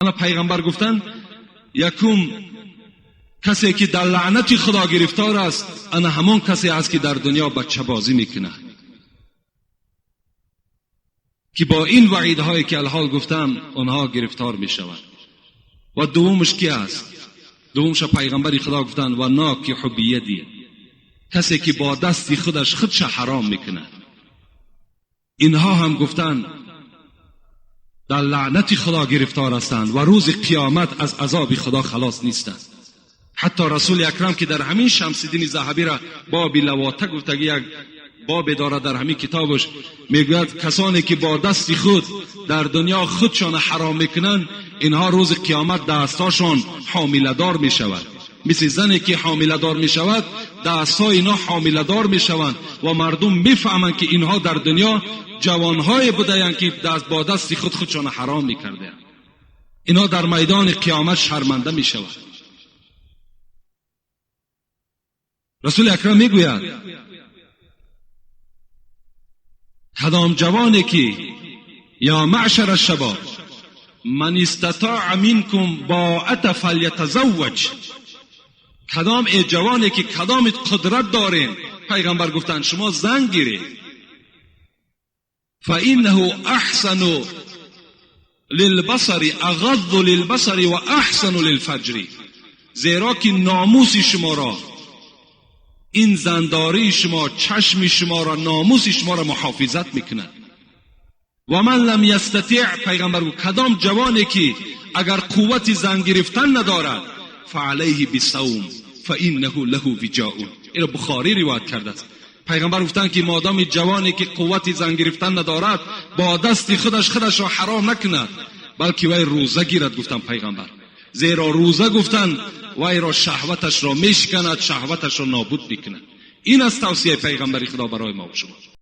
Мана пайғамбар гуфтанд, якум касе ки дар лаънати Худо гирифтор аст, ана ҳамон касе аст, ки дар дунё бачабозӣ мекунад, ки бо ин ваъидҳое ки алҳол гуфтам, онҳо гирифтор мешаванд. Ва дуввумаш ки аст? Дуввумша пайғамбари Худо гуфтанд: ва нокиҳу бияди, касе ки бо дасти худаш худша ҳаром мекунад. Инҳо ҳам гуфтанд, дар лаънати Худо гирифтор ҳастанд ва рӯзи қиёмат аз азоби Худо халос нестанд. Ҳатто Расули Акрам, ки дар ҳамин Шамсиддини Заҳабира боби лавота гуфтагӣ як бобе дорад дар ҳамин китобаш, мегӯяд, касоне ки бо дасти худ дар дунё худшона ҳаром мекунанд, инҳо рӯзи қиёмат дастҳошон ҳомиладор мешавад, мисли зане ки ҳомиладор мешавад, дастҳои инҳо ҳомиладор мешаванд ва мардум мефаҳманд, ки инҳо дар дунё ҷавонҳое будаянд, ки бо дасти худ худшона ҳаром мекардаянд. Инҳо дар майдони қиёмат шарманда мешаванд. Расули Акрам мегӯяд, кадом ҷавоне ки ё маъшара шабоб ман истатоа минкум боата фалятазавваҷ, кадом э ҷавоне ки кадомит қудрат дорем, пайғамбар гуфтанд, шумо зан гиред, фаиннаҳу аҳсану лилбасари ағаззу лилбасари ва аҳсану лилфаҷри, зеро ки номуси шуморо ин зандории шумо чашми шуморо, номуси шуморо муҳофизат мекунад. Ва ман лам ястатиъ, пайғамбар гуфт, кадом ҷавоне ки агар қуввати зан гирифтан надорад, фаалайҳи бисавм фаиннаҳу лаҳу виҷоун. Инро Бухорӣ ривоят кардааст. Пайғамбар гуфтанд, ки модоми ҷавоне ки қуввати зан гирифтан надорад, бо дасти худаш худашро ҳаром накунад, балки вай рӯза гирад, гуфтанд пайғамбар. Зеро рӯза, гуфтанд, вайро шаҳваташро мешиканад, шаҳваташро нобуд мекунад. Ин аст тавсияи пайғамбари Худо барои мо ва шумо.